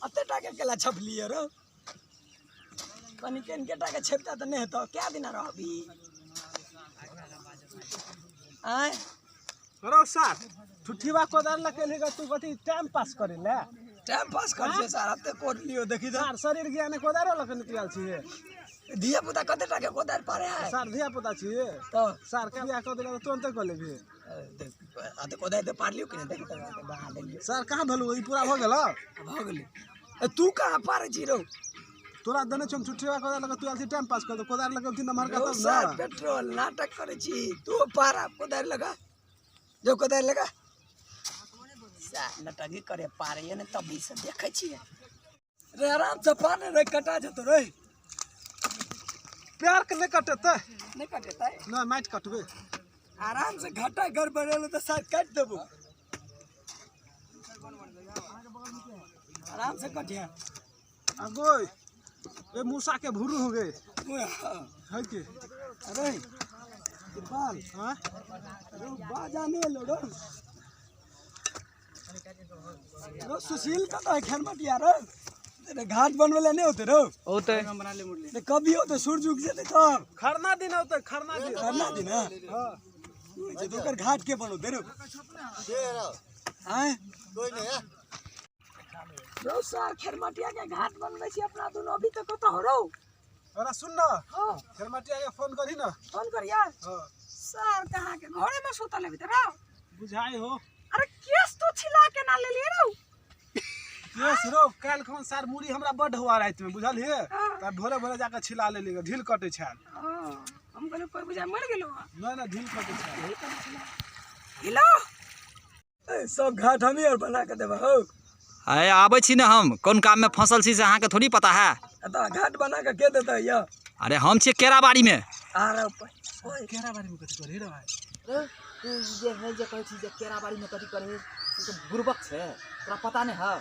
अते टाके केला छपलियै रो कनि कनिके टाके छपिता तऽ नहि हेतौ कए दिना रहबी आँय रौ सर ठुठीवा कोदार लऽ के तू कथी टाइम पास करे ले टाइम पास कर छियै सर अते कोड लियो देखी तऽ सर शरीर ज्ञान कोदारो लऽ के निकलल छियै धिया पुता कते टाके कोदारि पारे है सर धिया पुता छियै तऽ सर के बियाह कऽ देला तऽ तुरन्ते कऽ लेबही अते कोदारि तऽ पारलियो कि नहि देखी तऽ बहा देलियो सर कहाँ भेलौ ई पूरा भऽ गेलौ भऽ गेलै ए तू कहाँ पारै छी रौ तोरा देने छौ हम ठुठीवा कोदार लऽ के तू आयल छी टाइम पास कर कोदार लऽ के औती नमहर रौ तब सर ने पेट्रोल नाटक करै छी तू पारा कोदारि लगा जो कोदारि लगा सा नटंगी करे पारैए ने तभी से देखै छियै रे आराम से पार रे कटा जेतौ रे प्यार के नहि कटेतै नहि कटेतै नहि माटि कटबै आराम से घाटा घर बनेलो तऽ शायद काटि देबो आराम से कटिया आ गोय ए मूसा के भुरू हो गए है की अरे बाल हाँ अरे बाजा नहीं लो रो रो सुशील का तो खेरमटिया रो तेरे घाट बनवे ले नहीं होते रो होते ते कभी होते सूरज उग जेते तब खरना दिन होते खरना दिन खरना दिन हां हाँ जे दोकर घाट के बनो दे रो आय कोई नहीं है रो सर खेरमटिया के घाट बनवे छी अपना दुनो अभी तक कत हो रो अरे सुन ना हां खेरमटिया के फोन करी ना फोन करिया हाँ सर कहाँ के घरे में सुतल अभी त रो बुझाई हो अरे केस तो छिला के ना लेलिए रो केस रो काल्हि खन सर मुड़ी हमरा बड्ड हुआ राति में बुझलिए हाँ। तऽ भोरे भोरे जाके छिला लेली ढील कटै छल हां हम कहलिए कोई बुझा मर गेलो नहि नहि ढील कटै छल हेलो सब घाट हमी और बना के देबा हो अरे आबै छी ने हम कोन काममे फँसल छी से अहाँके थोड़ी पता है एतऽ घाट बना के के देतै यौ अरे हम छियै केराबाड़ीमे आ रहा ऊपर ओए केरा बाड़ी में कथी करी रे भाई रे तू ई जे है जे कहै छी जे केराबाड़ीमे कथी करे है तू तऽ बुड़बक छै तोरा पता नहि है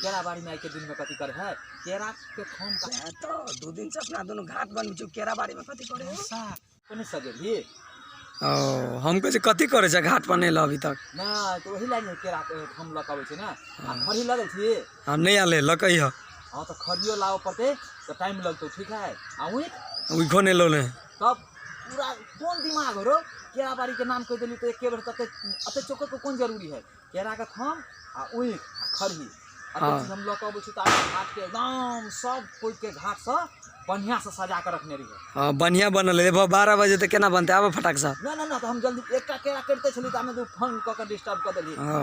केराबाड़ीमे आइके दिनमे कथी करे है केराके थम का तो दू दिन से अपना दोनों घाट बनबै छी केरा बाड़ी में कथी करे हो नहि सजेबही ओ हम कहै छी कथी करे छै घाट बनेला अभी तक नहि तऽ ओही लाइन केराके थम लऽ कऽ अबै छै ने आ खरी लऽ गेल छी हम नहि आले लकै ह हँ तऽ खरियो लाबऽ पड़तै तऽ टाइम लगतौ ठीक है आ ऊख उखो नहि लौले तब पूरा कोन दिमाग हो रो केराबाड़ीके नाम कहि देली तऽ एके बेर तते एते चौकके कोन जरूरी है केराके थम आ ऊख आ खरही एते हाँ। चीज हम लऽ कऽ अबै छी तऽ आब घाटके एकदम सब कोइके घाटसँ बढ़िआँसँ सजा कऽ रखने रहियै हँ बढ़िआँ बनल है 12 बजे तऽ केना बनतै आबऽ फटाक से नहि नहि नहि तऽ हम जल्दी एकटा केरा कटिते छली तामे तू फोन कऽ कऽ डिस्टर्ब कऽ देली हँ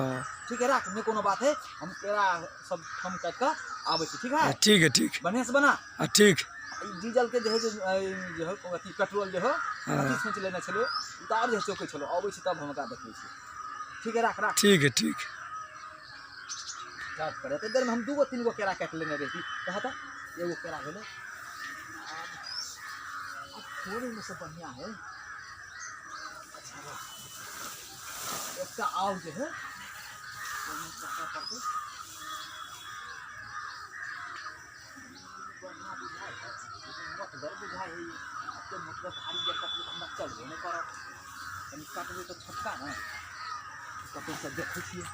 ठीक है राख नहि कोनो बात है हम केरा सब थम काटि कऽ आबै छी ठीक है ठीक है ठीक बढ़िआँसँ बना हाँ ठीक ई डीजल के जे है जे है अथी पेट्रोल जे है अथी सोच लेने छलियै ई तऽ आओर जे चौकै छलौ अबै छी तब हम ओकरा देखबै छी ठीक है राख राख ठीक है ठीक काट करे तऽ देरमे हम दूगो तीन गो केरा काटि लेने रही कह तऽ एगो केरा भेलै आब आब थोड़ेमे से बढ़िआँ है अच्छा रह। एकटा आउ जे है ओहिमे काटऽ पड़तै बढ़िआँ बुझाइ है लेकिन मोटगर बुझाइ है ई। एते मोटगर भारी जे कटबै तऽ हमरा चलबे नहि करत कनि कटबै तऽ छोटका ने कतहुसँ देखै छियै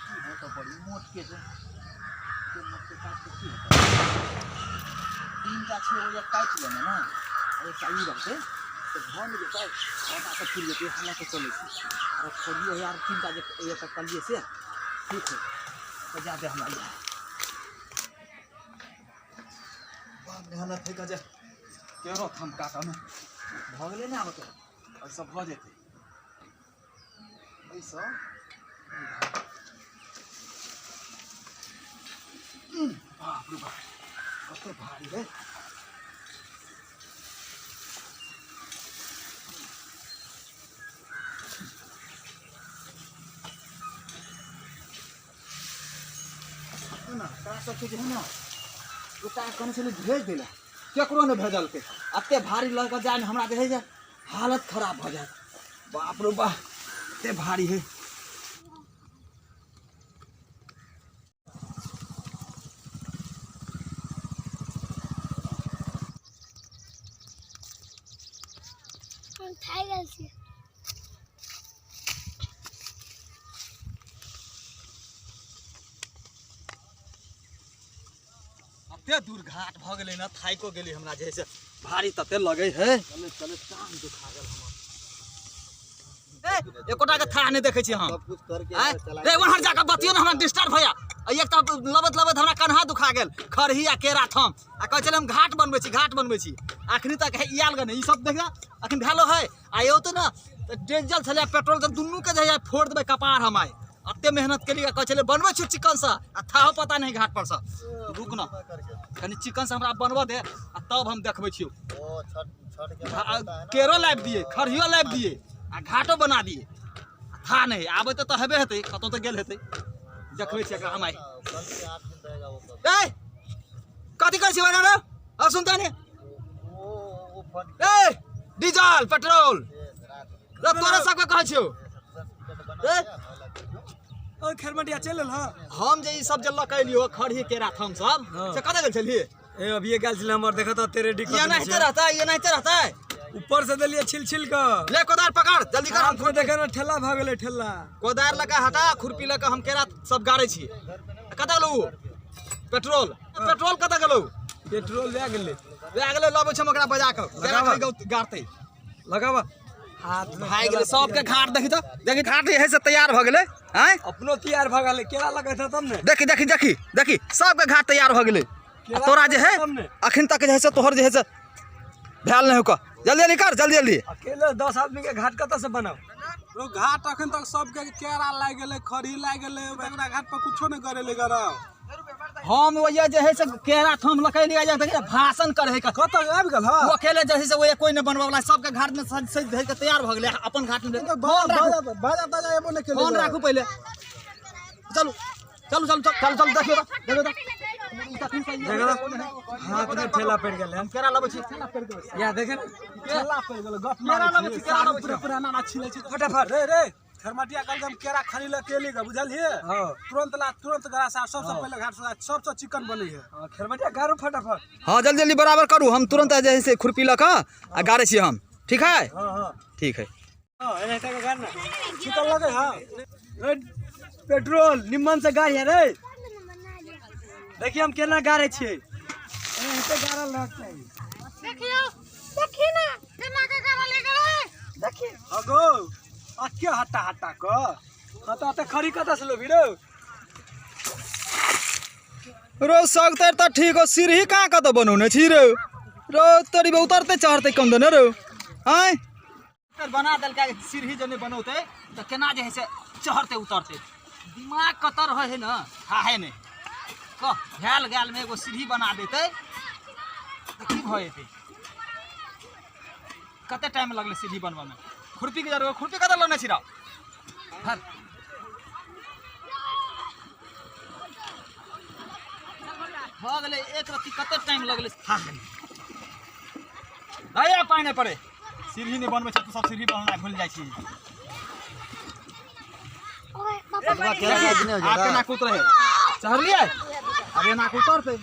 ई है तऽ बड़ी मोटके छै एते मोटके काटि कऽ की हेतै तीनटा छै ओ जे काटि लेने ने आ एकटा ई रहतै तऽ भऽ नहि जेतै छओटा तऽ पुरि जेतै हम लऽ कऽ चलै छी आरो खोलियो यार तीनटा जे एक कलियै से ठीक है तऽ जा दे हमरा इएह बड़ मेहनत है जे केरो थम काटऽमे भऽ गेलै ने आब तऽ एहिसँ भऽ जेतै एहिसँ बाप रे बाप कते भारी है ना तोरा सबके जे है ना ओकरा कहने छलै भेज दै लए केकरो नहि भेजलकै एते भारी लऽ कऽ जायमे हमरा जे है जे हालत खराब भऽ जायत बाप रे बाप एते भारी है हम थाकि गेल छी। एते दूर घाट भऽ गेलै ने, थाइको गेलै हमरा जे है से भारी तते लगै है। चले चले टांग दुखा गेल हमर। ए, एकोटा के थाह नहि देखै छी हम। सब कुछ करके आँय? रे ओम्हर जाकऽ बतियौ ने, हमरा डिस्टर्ब होइया। आ एक तऽ लबैत लबैत हमरा कन्हा दुखा गेल, खरही आ केरा थम। आ कहै छलै हम घाट बनबै छी, घाट बनबै छी। अखनी तक है आयल गने ई सब देख, अखन भेलो है। आ औतै ने तऽ डीजल छलै पेट्रोल सब दुनू के जे है फोड़ देबै कपार हम आइ। एते मेहनत केलियै, कहै छलै बनबै छी चिकन से, आ थाहो पता नहीं घाट पर से। रुक न कनि, चिकन से हमरा बनबऽ दे आ तब हम देखबै छियौ। वो छठ छठ के बाद होता है ना। केरो लाबि दिए, खरहियो लाबि दिए आ घाटो बना दिए। था नहीं आबै तऽ हेबे हेतै, कतौ तऽ गेल हेतै। देखबै छियै एकरा हम आइ। कल से 8 दिन रहेगा वो सब। ए, कथी करै छी बना रे? आ सुनता ने। वो फंड ए, डीजल पेट्रोल रात रे, तोरा सबके कहै छियौ। बना ए। ओ खरमटिया चलि एल। हँ। हम जे ई सब जे लऽ के एलियो खरही केरा थम सब, से कतऽ गेल छलियै? ए, अभिये गेल छलै हमर, देखत तेरे रेडी ये एनाहिते रहतै, ये एनाहिते रहतै। ऊपर से देलियै छिल छिल कऽ। ले कोदार पकड़, जल्दी कर। हाथ में देखे ना, ठेला भऽ गेलै ठेला। कोदार लगा हटा, खुरपी लऽ कऽ हम केरा सब गाड़ै छी। कतऽ गेलौ उ पेट्रोल? पेट्रोल कतऽ गेलौ? पेट्रोल भए गेलै। भए गेलै, लबै छै हम ओकरा बजा कऽ, केरा लगाबऽ। खाली गाड़तै। लगाबऽ हाथ में। भागि गेलै सबके घाट। देखी तऽ, देखी घाट जे है से तैयार भऽ गेलै। आँय? अपनो तैयार भऽ गेलै, केरा लगैत तब ने। देखी देखी देखी देखी, सबके घाट तैयार भऽ गेलै आ तोरा जे है तब ने। अखन तक जे है से तोहर जे है से भेल नहि होकर। जल्दी जल्दी कर, जल्दी जल्दी। अकेले 10 आदमी के घाट कतऽ से बनाउ? रो घाट अखन तक सबके केरा लागि गेलै, खरी लागि गेलै, ओकरा घाट पर कुछो नहि करेले गरम। हम ओइया जे है से केरा थम लकैली आ देखी भाषण करे है। कतऽ आबि गेल? हँ। ओ अकेले जे है से ओइया कोई नहि बनबै वाला। सबके घाट में सज सज धरि के तैयार भऽ गेलै, अपन घाट में फोन राखू। बाजा ताजा एबो नहि केलै। फोन राखू पहिले। चलू चलू चलू चलू चलू, देखियौ तऽ, देखियौ तऽ। हाथ में ठेला पड़ि गेलै। हम केरा लबै छी। या देखे ने। ठेला पड़ि गेलै, गप केरा लबै छी, केरा लबै छी। पूरा पुराना ना छिलै छै। फटाफट। रे रे खरमटिया, कल हम केरा खरी लऽ केली गे, बुझलियै? हँ। तुरंत ला, तुरंत गरा सा सबसे पहिले घाट से सबसे चिकन बनै है। हँ, खेरमटिया गारू फटाफट। हाँ, जल्दी जल्दी बराबर करू। हम तुरंत जे है से खुरपी लऽ कऽ आ गाड़ै छी हम। ठीक है? हँ हँ। ठीक है। हँ, एनाहिते के गाड़ ने। चिकन लगे। हँ। रे पेट्रोल, निम्मन से गाड़ रे। देखिए हम केना गाड़ै छियै, एनाहिते गाड़ल रहक चाही। देखियो, देखी ना केना के गाड़ा ले गेलै। देखी। अगो आ के हट्टा हट्टा क कतऽ तऽ खरी कतऽ से लेबही रौ? रो सगतर तऽ ठीक हो, सीढ़ी कहाँ कतऽ बनौने छी रे? रो तोरी बे, उतरते चढ़ते कम देने रो। आँय, बना देलकै सीढ़ी, जे नहि बनौतै तऽ केना जे है से चढ़ते उतरते? दिमाग कतऽ रहै है ने, हाहे नहि कह। भेल गेल में एगो सीढ़ी बना देतै तऽ की भऽ जेतै? कते टाइम लगलै सीढ़ी बनबऽमे? खुरपीके जरूरत, खुरपी कतऽ लेने छी रौ? धर। भऽ गेलै एक रत्ती, कते टाइम लगलै? हा हा, पानि नहि पड़े, सीढ़ी नहि बनबै छै। तू सब सीढ़ी बननाइ भूलि जाइ छी। ओए पापा। आब केना के उतरे? चढ़लियै, आब एना के उतरतै।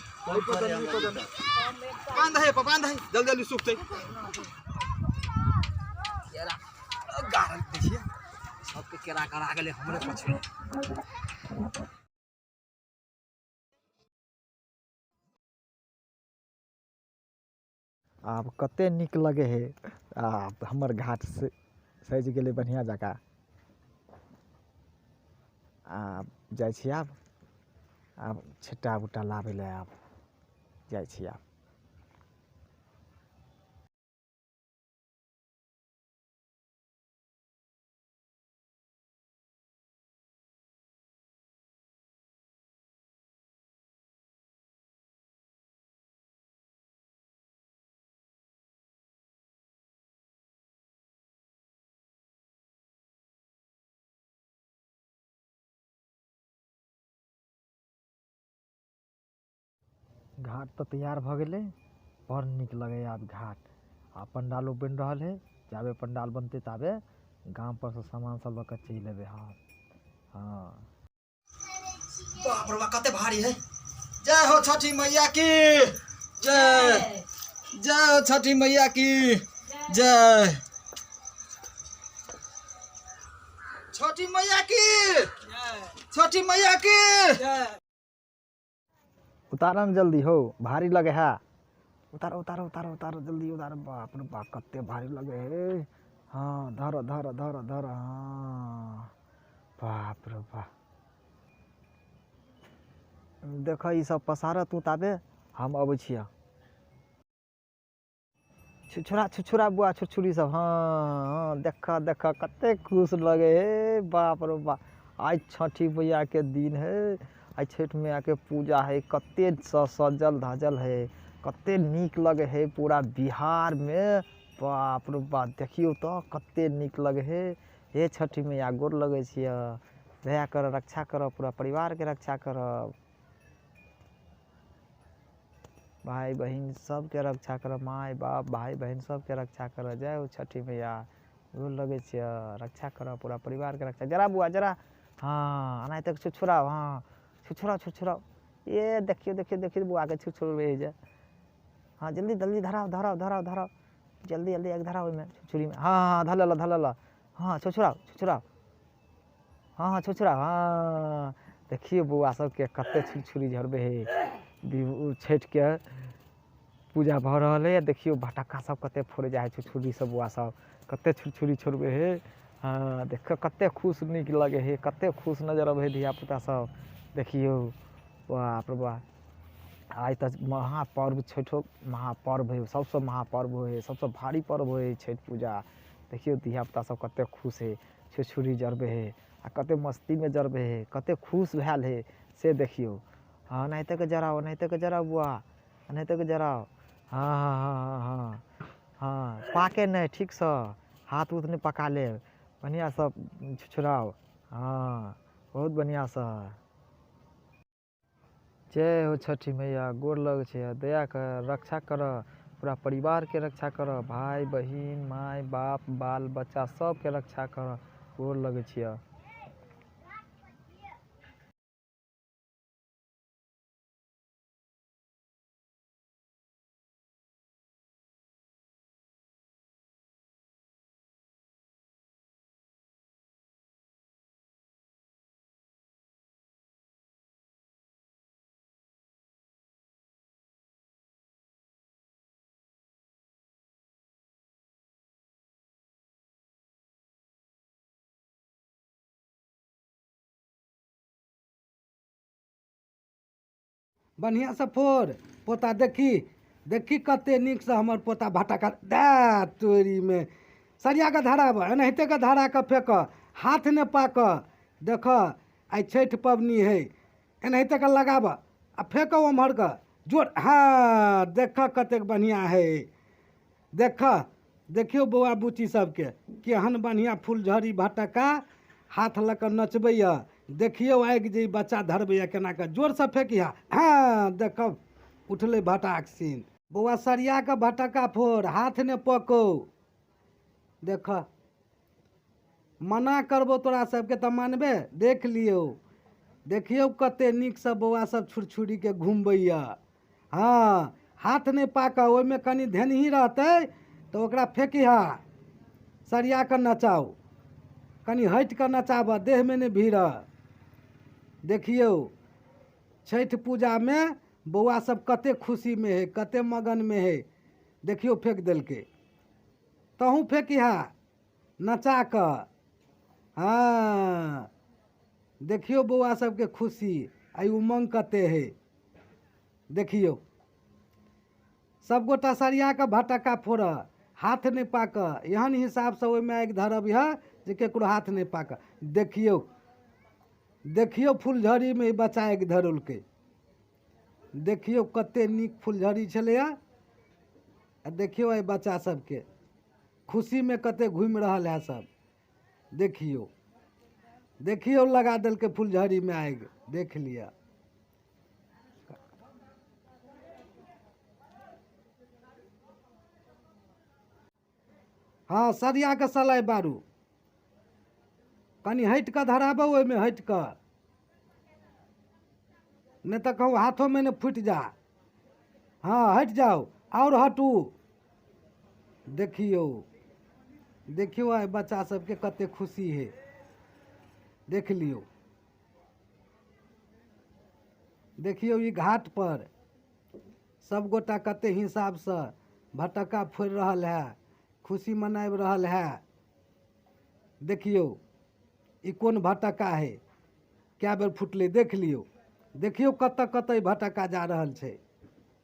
पान दही, पान दही, जल्दी जल्दी सुखतै। केरा गाड़ल दै छियै। सबके केरा गड़ा गेलै, हमरे पछुए। आब कते नीक लगे है। आ हमर घाट से सजि गेलै बढ़िआँ जकाँ। आब जाइ छी, आब आब छिट्टा उट्टा लाबै लए आब जाइ छी आब। घाट तऽ तैयार भऽ गेलै, बड़ नीक लगैए आब घाट। आ पंडालो बनि रहल है। जाबे पंडाल बनतै ताबे गाम पर से सामान सब लऽ कऽ चलि एबै हम। हँ। बाप रे बा, कते भारी है। जय हो छठी मैया की जय, जय हो छठी मैया की जय, छठी मैया की, छठी मैया की। उतारऽ ने जल्दी हौ, भारी लगे है। उतारो उतारो उतारो उतारो जल्दी उतारो। बाप रे बाप कते भारी लगे है। हाँ धरो धरो धरो धरो। हाँ बाप रे बाप, देख ई सब पसारऽ तू, ताबे हम अबै छियऽ। छुछुरा छुछुरा बुआ छुरछुरी सब। हाँ हाँ देख देख कते खुश लगे हे। बाप रे बाप, आइ छठी मैया के दिन है, आइ छठि मैया के पूजा है। कते सजल धजल है, कते नीक लगे है पूरा बिहार में। बाप रे बाप, देखियौ तऽ कते नीक लगे है। हे छठी मैया गोर लगै छियऽ, दया करऽ, रक्षा करऽ, पूरा परिवार के रक्षा करऽ, भाई बहिन सबके रक्षा करऽ, माय बाप भाई बहिन सबके रक्षा करऽ। जय हो छठी मैया, गोर लगै छियऽ, रक्षा करऽ पूरा परिवार के रक्षा। जरा बुआ जरा, हाँ एनाहिते छुरछुराउ। हाँ छुरछुराउ छुरछुराउ। ए देखियौ देखियौ देखियौ बुआ के छुरछुरबै है जे। हाँ जल्दी जल्दी धराउ धराउ धराउ धराउ, जल्दी जल्दी आगि धराउ ओहिमे छुरछुरीमे। हाँ हाँ धऽ लेलऽ धऽ लेलऽ। हाँ छुरछुराउ छुरछुराउ। हाँ हाँ छुरछुराउ। हाँ देखियौ बौआ सबके कते छुरछुरी झरबै है। छठिके पूजा भऽ रहल है। देखियौ फटक्का सब कते फोड़ै जाइ है छुरछुरी सब। बौआ सब कते छुरछुरी छोड़बै है। हाँ देख कते खुश नीक लगे है, कते खुश नजर अबै है धिया पुता सब। देखियौ बाप रे बाप, आइ तऽ महापर्व छठिो महापर्व है, सबसँ महापर्व होइ है, सबसँ भारी पर्व होइ है छठि पूजा। देखियौ धिया पुता सब कते खुश है, छुरछुरी जरबै है आ कते मस्तीमे जरबै है, कते खुश भेल है से देखियौ। हाँ एनाहिते के जराउ, एनाहिते के जराउ बुआ, एनाहिते के जराउ। हाँ हाँ हाँ हाँ हाँ हाँ पाके नहि, ठीकसँ हाथ उथ नहि पका लेब, बढ़िआँसँ छुरछुराउ। हाँ बहुत बढ़िआँसँ। जय हो छठी मैया, गोर लगै छियऽ, दया कर, रक्षा करऽ, पूरा परिवारके रक्षा करऽ, भाय बहिन माय बाप बाल बच्चा सबके रक्षा करऽ, गोर लगै छियऽ। बढ़िआँ से फोड़ पोता, देखी देखी कते नीक से हमर पोता भटका दे तोरीमे। सरिया के धराब, एनाहिते के धरा के फेंक, हाथ ने पाक। देख आइ छठि पबनी है, एनाहिते के लगाब आ फेंक ओम्हर के जोर। हाँ देख कतेक बढ़िआँ है, देख देखियौ बौआ बुच्ची सबके केहन बढ़िआँ फुलझड़ी भटका हाथ लऽ कऽ नचबैया। देखियौ आगि जे बच्चा धरबैया केना कऽ, जोरसँ फेकिहा। हाँ देखब उठलै भटाक सीन। बौआ सरिया कऽ भटका फोड़, हाथ ने पकौ। देख मना करबो तोरा सबके तऽ मानबे। देख लियौ देखियौ कते नीकसँ बौआ सब छुरछुरीके घुमबैया। हाँ हाथ नहि पाकऽ, ओहिमे कनि धेनही रहतै तऽ ओकरा फेकिहा, सरिया कऽ नचाउ, कनि हटि कऽ नचाबऽ, देहमे नहि भिड़ऽ। देखियौ छठि पूजामे बौआ सब कते खुशीमे है, कते मगनमे है। देखियौ फेक देलकै, तहूँ फेकिहा नचा कऽ। हाँ देखियौ बौआ सबके खुशी आ उमंग कते है। देखियौ सबगोटा सरिया कऽ भटक्का फोड़ऽ, हाथ नहि पाकऽ, एहन हिसाबसँ ओहिमे आगि धरबिहऽ जे ककरो हाथ नहि पाकऽ। देखियौ देखियौ फुलझड़ीमे ई बच्चा आगि धरौलकै। देखियौ कते नीक फुलझड़ी छलैए। आ देखियौ एहि बच्चा सबके खुशीमे कते घुमि रहल है सब। देखियौ देखियौ लगा देलकै फुलझड़ीमे आगि, देख लिअ। हँ सरिया कऽ सलाइ बारू, कनि हटि कऽ धराबऽ ओहिमे हटि कऽ, नहि तऽ कहूँ हाथोमे नहि फुटि जा। हँ हटि जाउ, आओर हटू। देखियौ देखियौ आइ बच्चा सबके कते खुशी है, देख लियौ। देखियौ ई घाट पर सब गोटा कते हिसाब से भटक्का फोड़ि रहल है, खुशी मनाबि रहल है। देखियौ ई कोन भटक्का है, कए बेर फुटलै देख लियौ। देखियौ कतऽ कतऽ ई भटक्का जा रहल छै।